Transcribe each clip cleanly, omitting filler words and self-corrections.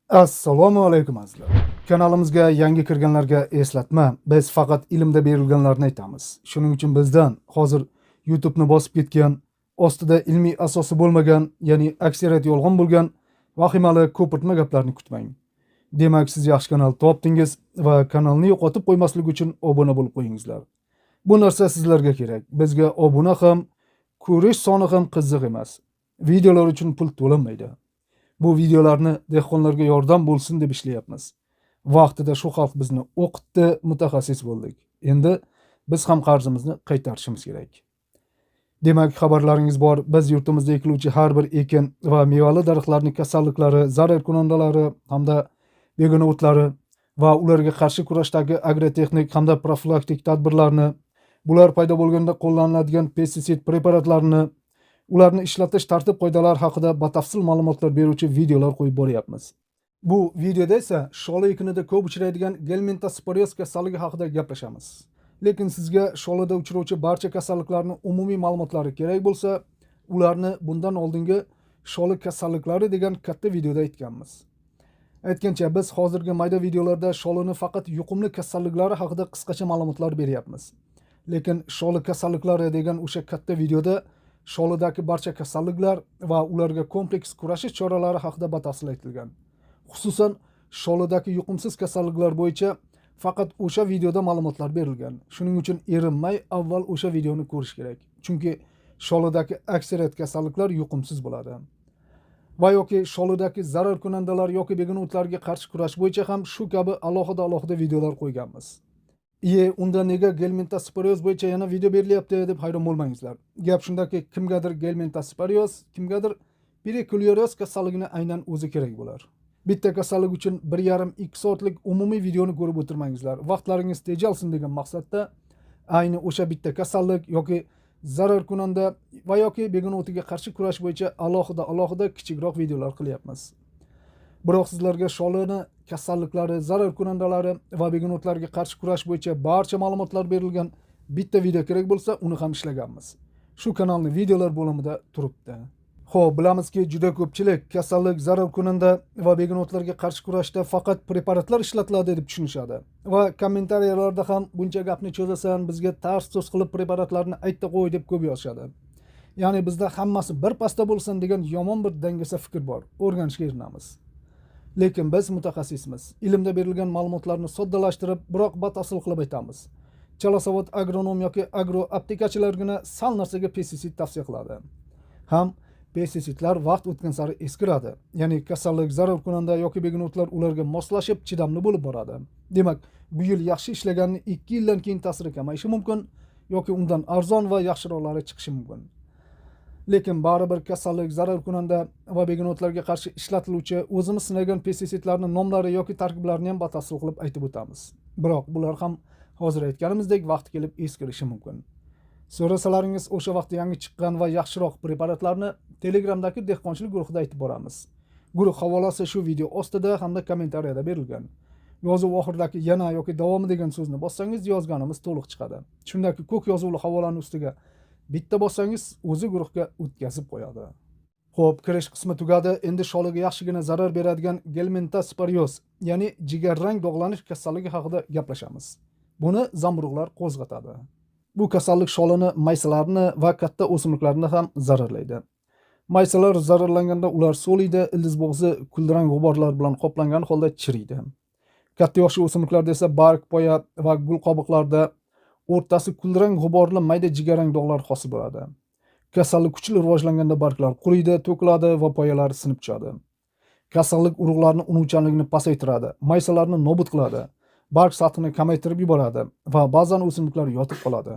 Assalomu alaykum, azizlar. Kanalimizga yangi kirganlarga eslatma: biz faqat ilmda berilganlarni aytamiz. Shuning uchun bizdan hozir YouTube'ni bosib ketgan, ostida ilmiy asosi bo'lmagan, ya'ni aksariyat yolg'on bo'lgan vahimali ko'pirtma gaplarni kutmang. Demak, siz yaxshi kanal topdingiz va kanalni yo'qotib qo'ymaslik uchun obuna bo'lib qo'yingizlar. Bu narsa sizlarga kerak. Bizga obuna ham, ko'rish soni ham qiziq emas. Videolar uchun pul to'lanmaydi. Bu videolarni dehqonlarga yordam bo'lsin deb ishlayapmiz. Vaqtida shu xalq bizni o'qitdi, mutaxassis bo'ldik. Endi biz ham qarzimizni qaytarishimiz kerak. Demak, xabarlaringiz bor, biz yurtimizda ekiluvchi har bir ekin va mevali daraxtlarning kasalliklari, zararkunandalari hamda begona o'tlari va ularga qarshi kurashdagi agrotexnik hamda profilaktik tadbirlarni, bular paydo bo'lganda qo'llaniladigan pestitsid preparatlarini, ularni ishlatish tartib qoidalari haqida batafsil ma'lumotlar beruvchi videolar qo'yib boryapmiz. Bu videoda esa sholi ekinida ko'p uchraydigan gelmintosporioz kasalligi haqida gaplashamiz. Lekin sizga sholida uchrovchi barcha kasalliklarning umumiy ma'lumotlari kerak bo'lsa, ularni bundan oldingi sholi kasalliklari degan katta videoda aytganmiz. Aytgancha, biz hozirgi mayda videolarda sholini faqat yuqumli kasalliklari haqida qisqacha ma'lumotlar beryapmiz. Lekin sholi kasalliklari degan o'sha katta videoda sholidagi barcha kasalliklar va ularga kompleks kurashish choralari haqida batafsil aytilgan. Xususan, sholidagi yuqumsiz kasalliklar bo'yicha faqat o'sha videoda ma'lumotlar berilgan. Shuning uchun erinmay avval o'sha videoni ko'rish kerak. Chunki sholidagi aksariyat kasalliklar yuqumsiz bo'ladi. Va yoki sholidagi zararkunandalar yoki begona o'tlarga qarshi kurash bo'yicha ham shu kabi alohida-alohida videolar qo'yganmiz. Iye, unda nega gelmintosporioz bo'yicha yana video berilyapti deb hayron bo'lmangizlar. Gap shundaki, kimgadir gelmintosporioz, kimgadir pedikulioz kasalligini aynan o'zi kerak bo'lar. Bitta kasallik uchun 1,5-2 soatlik umumiy videoni ko'rib o'tirmangizlar. Vaqtlaringiz tejalsin degan maqsadda ayni o'sha bitta kasallik yoki zararkunanda va yoki begona o'tiga qarshi kurash bo'yicha alohida alohida kichikroq videolar qilyapmiz. Biroq sizlarga sholini kasalliklari, zararkunandalari va begona o'tlarga qarshi kurash bo'yicha barcha ma'lumotlar berilgan bitta video kerak bo'lsa, uni ham ishlaganmiz. Shu kanalning videolar bo'limida turibdi. Xo'p, bilamizki, juda ko'pchilik kasallik, zararkunanda va begona o'tlarga qarshi kurashda faqat preparatlar ishlatiladi deb tushunishadi. Va kommentariyalarda ham buncha gapni cho'zasan, bizga tars turs qilib preparatlarni aytda qo'y deb ko'p yozishadi. Ya'ni bizda hammasi bir pasda bo'lsin degan yomon bir dangasa fikr bor. O'rganishga erinamiz. Lekin biz mutaxassismiz. Ilmda berilgan ma'lumotlarni soddalashtirib, biroq batafsil qilib aytamiz. Chalasavod agronom yoki agro aptekachilargina sal narsaga pestitsid tavsiya qiladi. Ham pestitsidlar vaqt o'tgan sari eskiradi. Ya'ni kasallik, zararkunanda yoki begona o'tlar ularga moslashib, chidamli bo'lib boradi. Demak, bu yil yaxshi ishlaganni 2 yildan keyin ta'siri kamayishi mumkin yoki undan arzon va yaxshiroqlari chiqishi mumkin. Lekin baribir kasallik, zararkunanda va begona o'tlarga qarshi ishlatiluvchi o'zimiz sinagan pestitsidlarning nomlari yoki tarkiblarini ham batafsil qilib aytib o'tamiz. Biroq bular ham hozir aytganimizdek vaqti kelib eskirishi mumkin. So'rasalaringiz, o'sha vaqt yangi chiqqan va yaxshiroq preparatlarni Telegramdagi dehqonchilik guruhida aytib boramiz. Guruh havolasi shu video ostida hamda kommentariyada berilgan. Yozuv oxiridagi yana yoki davomi degan so'zni bossangiz, yozganimiz to'liq chiqadi. Shundaki ko'k yozuvli havolani ustiga bitta bossangiz, o'zi guruhga o'tkazib qo'yadi. Xo'p, kirish qismi tugadi. Endi sholiga yaxshigina zarar beradigan gelmintosporioz, ya'ni jigarrang dog'lanish kasalligi haqida gaplashamiz. Buni zamburug'lar qo'zg'atadi. Bu kasallik sholini, maysalarni va katta o'simliklarni ham zararlaydi. Maysalar zararlanganda ular so'liydi, ildizbog'zi kulrang g'uborlar bilan qoplangan holda chiriydi. Katta yoshli o'simliklarda esa barg, poya va gul qobiqlarida o'rtasi kulrang g'uborli mayda jigarrang dog'lar hosil bo'ladi. Kasallik kuchli rivojlanganda barglar quriydi, to'kiladi va poyalar sinib tushadi. Kasallik urug'larni unuvchanligini pasaytiradi, maysalarni nobud qiladi, barg sathini kamaytirib yuboradi va ba'zan o'simliklar yotib qoladi.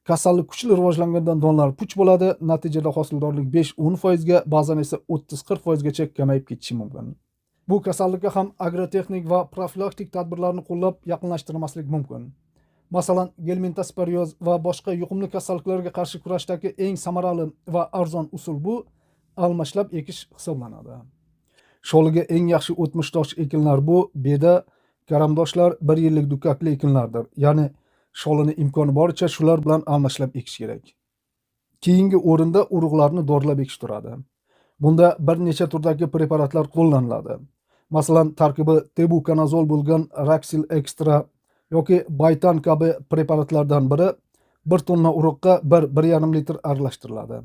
Kasallik kuchli rivojlanganda donlar puch bo'ladi, natijada hosildorlik 5-10 ga, ba'zan esa 30-40 gacha kamayib ketishi mumkin. Bu kasallikka ham agrotexnik va profilaktik tadbirlarni qo'llab yaqinlashtirmaslik mumkin. Masalan, gelmintosporioz va boshqa yuqumli kasalliklarga qarshi kurashdagi eng samarali va arzon usul bu almashlab ekish hisoblanadi. Sholiga eng yaxshi o'tmishdosh ekinlar bu beda, karamdoshlar, bir yillik dukkakli ekinlardir. Ya'ni sholini imkoni boricha shular bilan almashlab ekish kerak. Keyingi o'rinda urug'larni dorilab ekish turadi. Bunda bir necha turdagi preparatlar qo'llaniladi. Masalan, tarkibi tebukonazol bo'lgan Raksil Extra yoki Baytan kabi preparatlardan biri 1 tonna urug'ga 1-1,5 litr aralashtiriladi.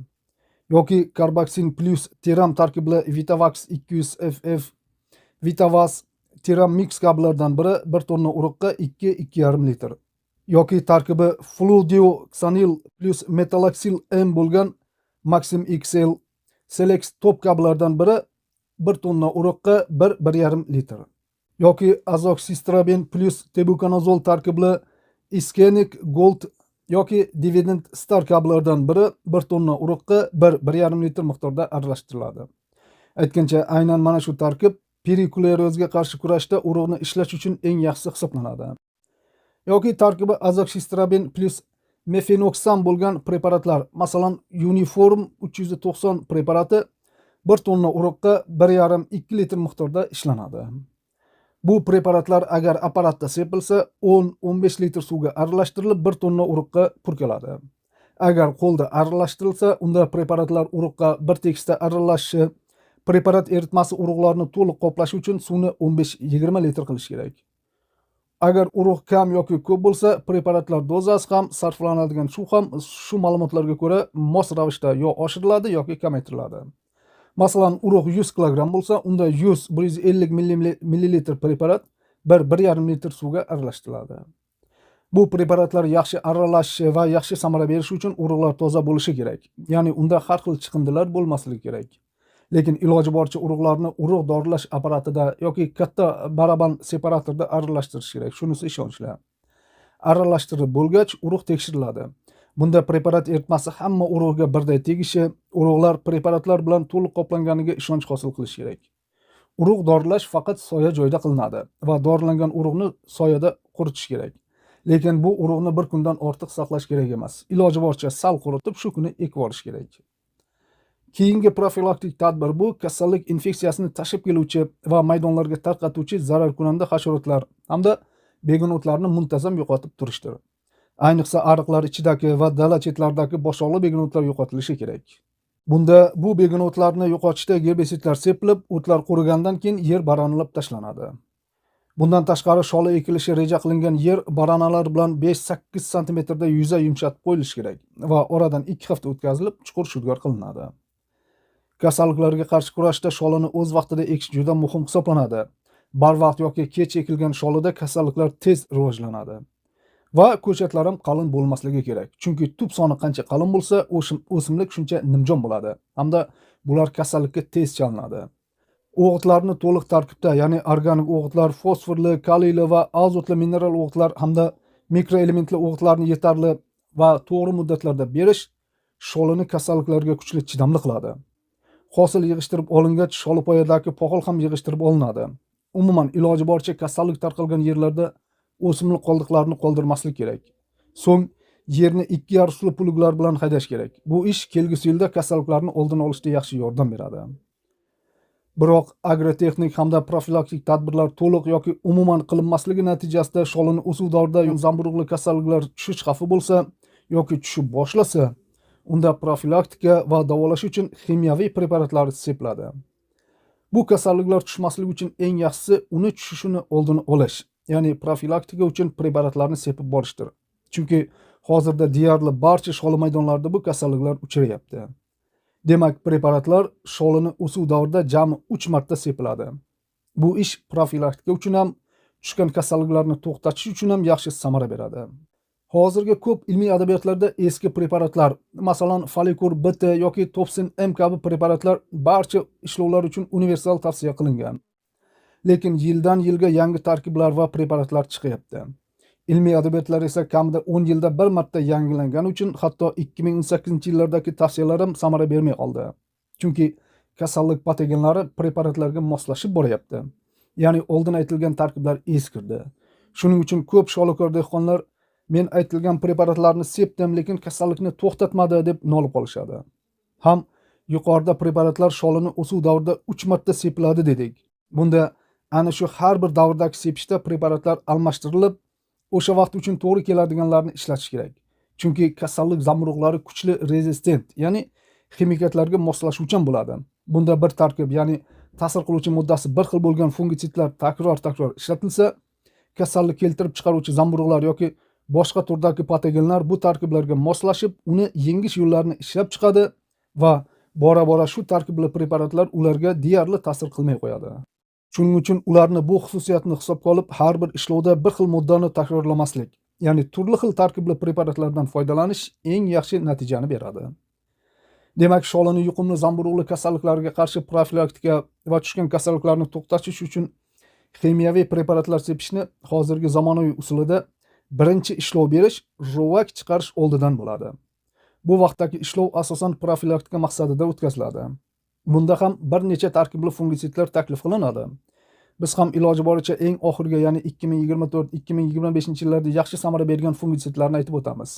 Yoki Karboksin plus Tiram tarkibli Vitavax 200 FF, Vitavas, Tiram Mix kabilardan biri 1 tonna urug'ga 2-2,5 litr. Yoki tarkibi Fludioxanil plus Metalaksil M bo'lgan Maxim XL, Selex Top kabilardan biri 1 tonna urug'ga 1-1,5 litr. Yoki azoksistraben plus tebukonazol tarkibli Iskenik Gold yoki Dividend Star kabilardan biri 1 tonna urug'ga 1-1,5 litr miqdorda aralashtiriladi. Aytgancha, aynan mana shu tarkib pirikulerozga qarshi kurashda urug'ni ishlash uchun eng yaxshisi hisoblanadi. Yoki tarkibi azoksistraben plus mefenoksam bo'lgan preparatlar, masalan, Uniform 390 preparati 1 tonna urug'ga 1,5-2 litr miqdorda ishlanadi. Bu preparatlar agar apparatda sepilsa 10-15 litr suvga aralashtirilib 1 tonna urug'ga purkaladi. Agar qo'lda aralashtirilsa, unda preparatlar urug'ga bir tekisda aralashishi, preparat eritmasi urug'larni to'liq qoplashi uchun suvni 15-20 litr qilish kerak. Agar urug' kam yoki ko'p bo'lsa, preparatlar dozasi ham, sarflanadigan suv ham shu ma'lumotlarga ko'ra mos ravishda yo oshiriladi yoki kamaytiriladi. Masalan, urug' 100 kilogramm bo'lsa, unda 100-150 millilitr preparat 1-1,5 litr suvga aralashtiriladi. Bu preparatlar yaxshi aralashishi va yaxshi samara berishi uchun urug'lar toza bo'lishi kerak. Ya'ni unda har xil chiqindilar bo'lmasligi kerak. Lekin iloji boricha urug'larni urug' dorilash apparatida yoki katta baraban separatorda aralashtirish kerak. Shunisi ishonchli. Aralashtirib bo'lgach, urug' tekshiriladi. Bunda preparat eritmasi hamma urug'ga birday tegishi, urug'lar preparatlar bilan to'liq qoplanganiga ishonch hosil qilish kerak. Urug' dorilash faqat soya joyda qilinadi va dorilangan urug'ni soyada quritish kerak. Lekin bu urug'ni bir kundan ortiq saqlash kerak emas. Iloji boricha sal quritib, shu kuni ekib olish kerak. Keyingi profilaktik tadbir bu kasallik infeksiyasini tashib keluvchi va maydonlarga tarqatuvchi zararkunanda hasharotlar hamda begona o'tlarni muntazam yo'qotib turishdir. Ayniqsa ariqlar ichidagi va dala chetlaridagi boshoqli begona o'tlar yo'qotilishi kerak. Bunda bu begona o'tlarni yo'qotishda gerbitsidlar sepilib, o'tlar qurigandan keyin yer baranalab tashlanadi. Bundan tashqari sholi ekilishi reja qilingan yer baranalar bilan 5-8 santimetrda yuza yumshatib qo'yilishi kerak va oradan 2 hafta o'tkazilib, chuqur shudgor qilinadi. Kasalliklarga qarshi kurashda sholini o'z vaqtida ekish juda muhim hisoblanadi. Barvaqt yoki kech ekilgan sholida kasalliklar tez rivojlanadi. Va ko'chatlar ham qalin bo'lmasligi kerak. Chunki tub soni qancha qalin bo'lsa, o'simlik shuncha nimjon bo'ladi hamda bular kasallikka tez chalinadi. O'g'itlarni to'liq tarkibda, ya'ni organik o'g'itlar, fosforli, kaliyli va azotli mineral o'g'itlar hamda mikroelementli o'g'itlarni yetarli va to'g'ri muddatlarda berish sholini kasalliklarga kuchli chidamli qiladi. Hosil yig'ishtirib olingach, sholipoyadagi poxol ham yig'ishtirib olinadi. Umuman, iloji boricha kasallik tarqalgan yerlarda o'simlik qoldiqlarini qoldirmaslik kerak. So'ng yerni 2 yarusli pluglar bilan haydash kerak. Bu ish kelgusi yilda kasalliklarni oldini olishda yaxshi yordam beradi. Biroq agrotexnik hamda profilaktik tadbirlar to'liq yoki umuman qilinmasligi natijasida sholini o'suv davrida zamburug'li kasalliklar tushish xavfi bo'lsa yoki tushib boshlasa, unda profilaktika va davolash uchun ximiyaviy preparatlar sepiladi. Bu kasalliklar tushmasligi uchun eng yaxshisi uni tushishini oldini olish, ya'ni profilaktika uchun preparatlarni sepib borishdir. Chunki hozirda deyarli barcha sholi maydonlarida bu kasalliklar uchrayapti. Demak, preparatlar sholini o'suv davrida jami 3 marta sepiladi. Bu ish profilaktika uchun ham, tushgan kasalliklarni to'xtatish uchun ham yaxshi samara beradi. Hozirgi ko'p ilmiy adabiyotlarda eski preparatlar, masalan, Folikur BT yoki Topsin M kabi preparatlar barcha ishlovlar uchun universal tavsiya qilingan. Lekin yildan yilga yangi tarkiblar va preparatlar chiqyapti. Ilmiy adabiyotlar esa kamida 10 yilda bir marta yangilangani uchun hatto 2018-yillardagi tavsiyalar ham samara bermay qoldi. Chunki kasallik patogenlari preparatlarga moslashib boryapti. Ya'ni oldin aytilgan tarkiblar eskirdi. Shuning uchun ko'p sholikor dehqonlar men aytilgan preparatlarni sepdim, lekin kasallikni to'xtatmadi deb nolib qolishadi. Ham yuqorida preparatlar sholini o'suv davrida 3 marta sepiladi dedik. Bunda ana shu har bir davrdagi sepishda preparatlar almashtirilib, o'sha vaqt uchun to'g'ri keladiganlarni ishlatish kerak. Chunki kasallik zamburug'lari kuchli rezistent, ya'ni ximikatlarga moslashuvchan bo'ladi. Bunda bir tarkib, ya'ni Ta'sir qiluvchi moddasi bir xil bo'lgan fungitsidlar takror takror ishlatilsa, kasallik keltirib chiqaruvchi zamburug'lar yoki boshqa turdagi patogenlar bu tarkiblarga moslashib, uni yengish yo'llarini ishlab chiqadi va bora bora shu tarkibli preparatlar ularga deyarli ta'sir qilmay qo'yadi. Shuning uchun ularni bu xususiyatini hisobga olib, har bir ishlovda bir xil moddani takrorlamaslik, ya'ni turli xil tarkibli preparatlardan foydalanish eng yaxshi natijani beradi. Demak, sholini yuqumli zamburug'li kasalliklarga qarshi profilaktika va tushgan kasalliklarni to'xtatish uchun ximiyaviy preparatlar sepishni hozirgi zamonaviy usulida birinchi ishlov berish ruvak chiqarish oldidan bo'ladi. Bu vaqtdagi ishlov asosan profilaktika maqsadida o'tkaziladi. Bunda ham bir necha tarkibli fungitsidlar taklif qilinadi. Biz ham iloji boricha eng oxirgi, ya'ni 2024-2025 yillarda yaxshi samara bergan fungitsidlarni aytib o'tamiz.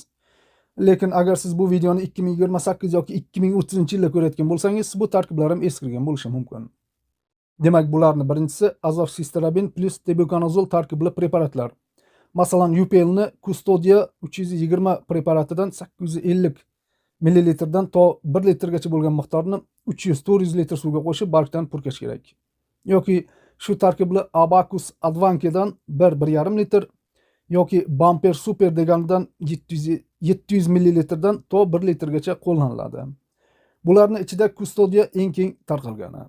Lekin agar siz bu videoni 2028 yoki 2030 yilda ko'rayotgan bo'lsangiz, bu tarkiblar ham eskirgan bo'lishi mumkin. Demak, bularni birinchisi azoksistrabin plyus tebukonazol tarkibli preparatlar. Masalan, UPLni Custodia 320 preparatidan 850 millilitrdan to 1 litrgacha bo'lgan miqdorni 300-400 litr suvga qo'shib bargdan purkash kerak. Yoki shu tarkibli Abacus Advankedan 1-1,5 litr yoki Bumper Super deganidan 700 millilitrdan to 1 litrgacha qo'llaniladi. Bularni ichida Custodia eng keng tarqalgani.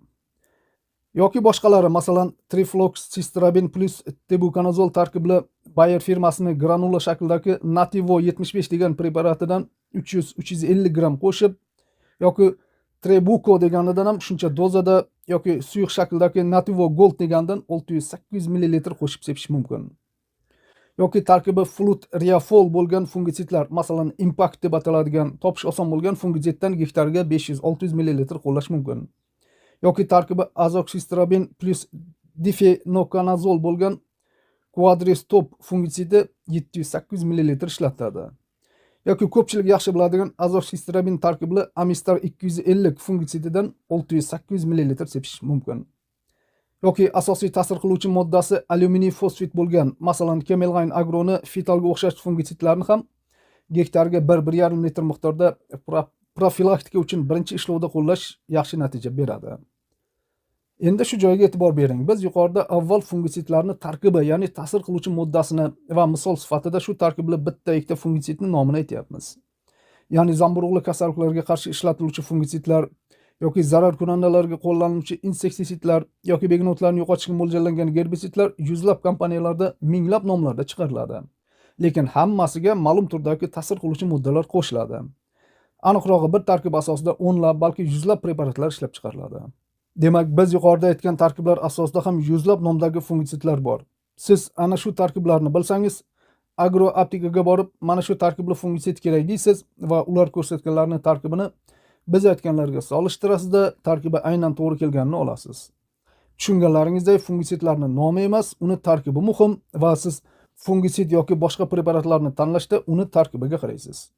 Yoki boshqalari, masalan, Trifloxystrobin plyus tebukonazol tarkibli Bayer firmasining granula shaklidagi Nativo 75 degan preparatidan 300-350 gramm qo'shib yoki Trebuko deganidan ham shuncha dozada yoki suyuq shakldagi Nativo Gold deganidan 600-800 millilitr qo'shib sepish mumkin. Yoki tarkibi flutriafol bo'lgan fungitsidlar, masalan, Impact deb ataladigan topish oson bo'lgan fungitsiddan gektarga 500-600 millilitr qo'llash mumkin. Yoki tarkibi azoksistrobin plyus difenokonazol bo'lgan Quadris Top fungitsidi 700-800 millilitr ishlatiladi. Yoki ko'pchilik yaxshi biladigan azoksistrobin tarkibli Amistar 250 fungitsididan 600-800 millilitr sepish mumkin. Yoki asosiy ta'sir qiluvchi moddasi alyuminiy fosfid bo'lgan, masalan, Kemelg'ayn Agroni Fitalga o'xshash fungitsidlarni ham gektarga 1-1,5 litr miqdorda profilaktika uchun birinchi ishlovda qo'llash yaxshi natija beradi. Endi shu joyga e'tibor bering. Biz yuqorida avval fungitsidlarni tarkibi, ya'ni ta'sir qiluvchi moddasini va misol sifatida shu tarkibli bitta ikkita fungitsidni nomini aytyapmiz. Ya'ni zamburug'li kasalliklarga qarshi ishlatiluvchi fungitsidlar yoki zararkunandalarga qo'llaniluvchi insektitsidlar yoki begonotlarni yo'qotishga mo'ljallangan gerbitsidlar yuzlab kompaniyalarda minglab nomlarda chiqariladi. Lekin hammasiga ma'lum turdagi ta'sir qiluvchi moddalar qo'shiladi. Aniqrog'i, bir tarkib asosida o'nlab, balki yuzlab preparatlar ishlab chiqariladi. Demak, biz yuqorida aytgan tarkiblar asosida ham yuzlab nomdagi fungitsidlar bor. Siz ana shu tarkiblarni bilsangiz, agro aptekaga borib, mana shu tarkibli fungitsid kerak deysiz va ular ko'rsatganlarni tarkibini biz aytganlarga solishtirasizda, tarkibi aynan to'g'ri kelganini olasiz. Tushunganlaringizdek, fungitsidlarni nomi emas, uni tarkibi muhim va siz fungitsid yoki boshqa preparatlarni tanlashda uni tarkibiga qaraysiz.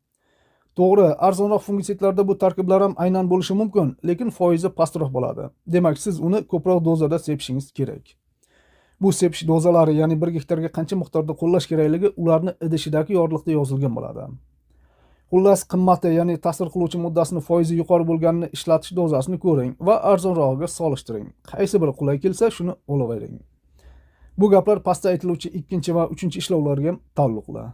To'g'ri, arzonroq fungitsidlarda bu tarkiblar ham aynan bo'lishi mumkin, lekin foizi pastroq bo'ladi. Demak, siz uni ko'proq dozada sepishingiz kerak. Bu sepish dozalari, ya'ni 1 gektarga qancha miqdorda qo'llash kerakligi ularni idishidagi yorliqda yozilgan bo'ladi. Xullas, qimmati, ya'ni ta'sir qiluvchi moddasini foizi yuqori bo'lganini ishlatish dozasini ko'ring va arzonrog'iga solishtiring. Qaysi biri qulay kelsa, shuni olavering. Bu gaplar pastda aytiluvchi ikkinchi va uchinchi ishlovlarga ham taalluqli.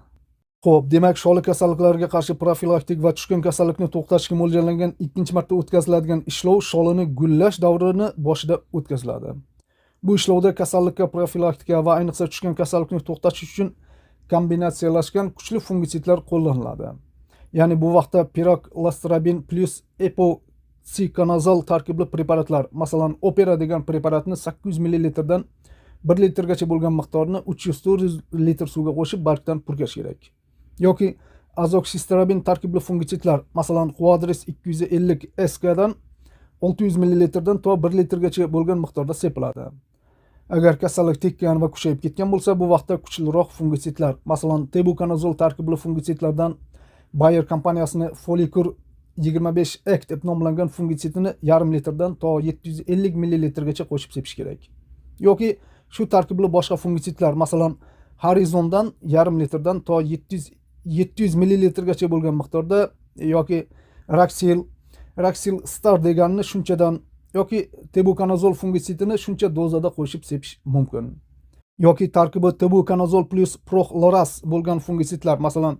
Xo'p, demak, sholi kasalliklariga qarshi profilaktik va tushgan kasallikni to'xtatishga mo'ljallangan ikkinchi marta o'tkaziladigan ishlov sholini gullash davrini boshida o'tkaziladi. Bu ishlovda kasallikka profilaktika va ayniqsa tushgan kasallikni to'xtatish uchun kombinatsiyalashgan kuchli fungitsidlar qo'llaniladi. Ya'ni bu vaqtda piroklostrobin plyus epoksikonazol tarkibli preparatlar, masalan, Opera degan preparatni 800 millilitrdan 1 litrgacha bo'lgan miqdorni 300-400 litr suvga qo'shib bargdan purkash kerak. Yoki azoksistrobin tarkibli fungitsidlar, masalan, Quadris 250 SK dan 600 millilitrdan to 1 litrgacha bo'lgan miqdorda sepiladi. Agar kasallik tekkan va kuchayib ketgan bo'lsa, bu vaqtda kuchliroq fungitsidlar, masalan, tebukonazol tarkibli fungitsidlardan Bayer kompaniyasini Folikur 25 ek deb nomlangan fungitsidini yarim litrdan to 750 millilitrgacha qo'shib sepish kerak. Yoki shu tarkibli boshqa fungitsidlar, masalan, Horizondan yarim litrdan to 700 millilitrgacha bo'lgan miqdorda yoki Raksil, Raksil Star deganini shunchadan yoki tebukonazol fungitsidini shuncha dozada qo'shib sepish mumkin. Yoki tarkibi tebukonazol plyus proxloraz bo'lgan fungitsidlar, masalan,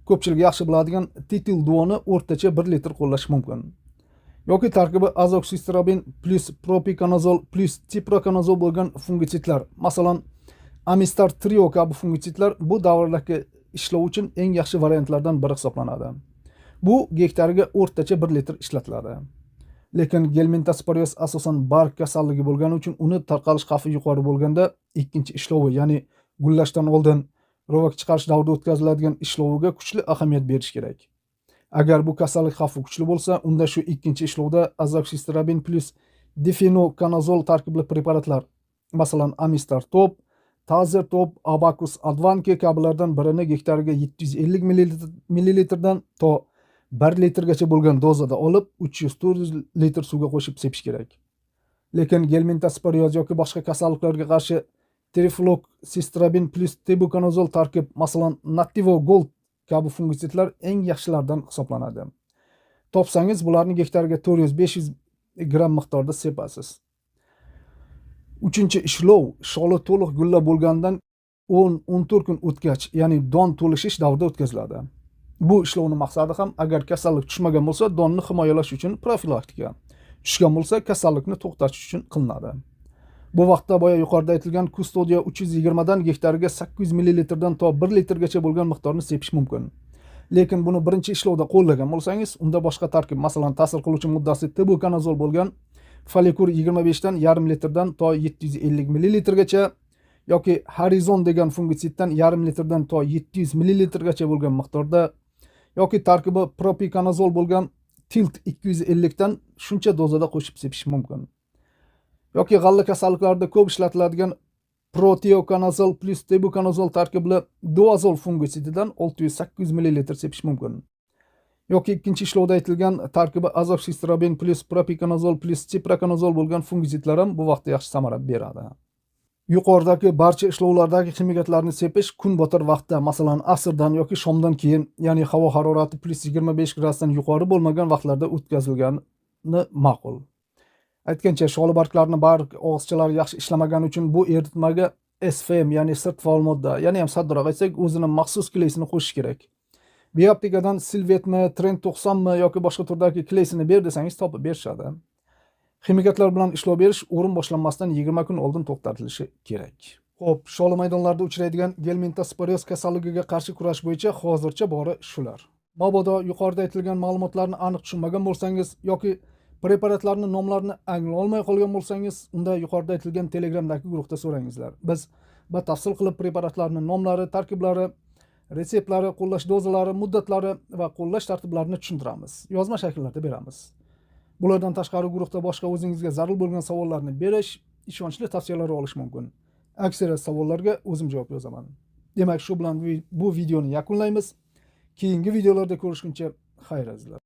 ko'pchilik yaxshi biladigan titil duoni o'rtacha 1 litr qo'llash mumkin. Yoki tarkibi azoksistrobin plyus propikonazol plyus tiprokonazol bo'lgan fungitsidlar, masalan, Amistar Trio kabi fungitsidlar bu davrdagi ishlov uchun eng yaxshi variantlardan biri hisoblanadi. Bu gektariga o'rtacha 1 litr ishlatiladi. Lekin gelmintosporioz asosan barg kasalligi bo'lgani uchun uni tarqalish xavfi yuqori bo'lganda ikkinchi ishlovi, ya'ni gullashdan oldin ruvak chiqarish davrida o'tkaziladigan ishloviga kuchli ahamiyat berish kerak. Agar bu kasallik xavfi kuchli bo'lsa, unda shu ikkinchi ishlovda azoksistrobin plyus difenokonazol tarkibli preparatlar, masalan, Amistar Top, Tazer Top, Abakus Advanke kabilardan birini gektariga 750 millilitrdan to 1 litrgacha bo'lgan dozada olib 300-400 litr suvga qo'shib sepish kerak. Lekin gelmintosporioz yoki boshqa kasalliklarga qarshi trifloksistrobin plyus tebukonazol tarkib, masalan, Nativo Gold kabi fungitsidlar eng yaxshilaridan hisoblanadi. Topsangiz, bularni gektariga 400-500 gramm miqdorda sepasiz. Uchinchi ishlov sholi to'liq gullab bo'lganidan 10-14 kun o'tgach, ya'ni don to'lishish davrida o'tkaziladi. Bu ishlovning maqsadi ham agar kasallik tushmagan bo'lsa, donni himoyalash uchun profilaktika, tushgan bo'lsa, kasallikni to'xtatish uchun qilinadi. Bu vaqtda boya yuqorida aytilgan Kustodia 320 dan gektariga 800 millilitrdan to 1 litrgacha bo'lgan miqdorni sepish mumkin. Lekin buni birinchi ishlovda qo'llagan bo'lsangiz, unda boshqa tarkib, masalan, ta'sir qiluvchi moddasi tebukonazol bo'lgan Folikur 25 dan yarim litrdan to 750 millilitrgacha yoki Horizon degan fungitsiddan yarim litrdan to 700 millilitrgacha bo'lgan miqdorda yoki tarkibi propikonazol bo'lgan Tilt 250 dan shuncha dozada qo'shib sepish mumkin. Yoki g'alla kasalliklarida ko'p ishlatiladigan protiokonazol plyus tebukonazol tarkibli Duazol fungitsididan 600-800 millilitr sepish mumkin. Yoki ikkinchi ishlovda aytilgan tarkibi azoksistrobin plyus propikonazol plyus tiprokonazol bo'lgan fungitsidlar ham bu vaqtda yaxshi samara beradi. Yuqoridagi barcha ishlovlardagi ximikatlarni sepish kun botar vaqtda, masalan, asrdan yoki shomdan keyin, ya'ni havo harorati plyus 25 gradusdan yuqori bo'lmagan vaqtlarda o'tkazilgani ma'qul. Aytgancha, sholi barglarni barg og'izchalari yaxshi ishlamagani uchun bu eritmaga SFM, ya'ni sirt faol modda, yana ham soddaroq aytsak, o'zini maxsus kleysini qo'shish kerak. Bioaptekadan Silvetmi, Trend 90 mi yoki boshqa turdagi kleysini ber desangiz, topib berishadi. Ximikatlar bilan ishlov berish o'rim boshlanmasdan 20 kun oldin to'xtatilishi kerak. Xo'p, sholi maydonlarda uchraydigan gelmintosporioz kasalligiga qarshi kurash bo'yicha hozircha bori shular. Mabodo yuqorida aytilgan ma'lumotlarni aniq tushunmagan bo'lsangiz yoki preparatlarni nomlarini anglay olmay qolgan bo'lsangiz, unda yuqorida aytilgan Telegramdagi guruhda so'rangizlar. Biz batafsil qilib preparatlarni nomlari, tarkiblari, retseptlari, qo'llash dozalari, muddatlari va qo'llash tartiblarini tushuntiramiz. Yozma shakllarda beramiz. Bulardan tashqari guruhda boshqa o'zingizga zarur bo'lgan savollarni berish, ishonchli tavsiyalar olish mumkin. Aksariyat savollarga o'zim javob yozaman. Demak, shu bilan bu videoni yakunlaymiz. Keyingi videolarda ko'rishguncha xayr, azizlar.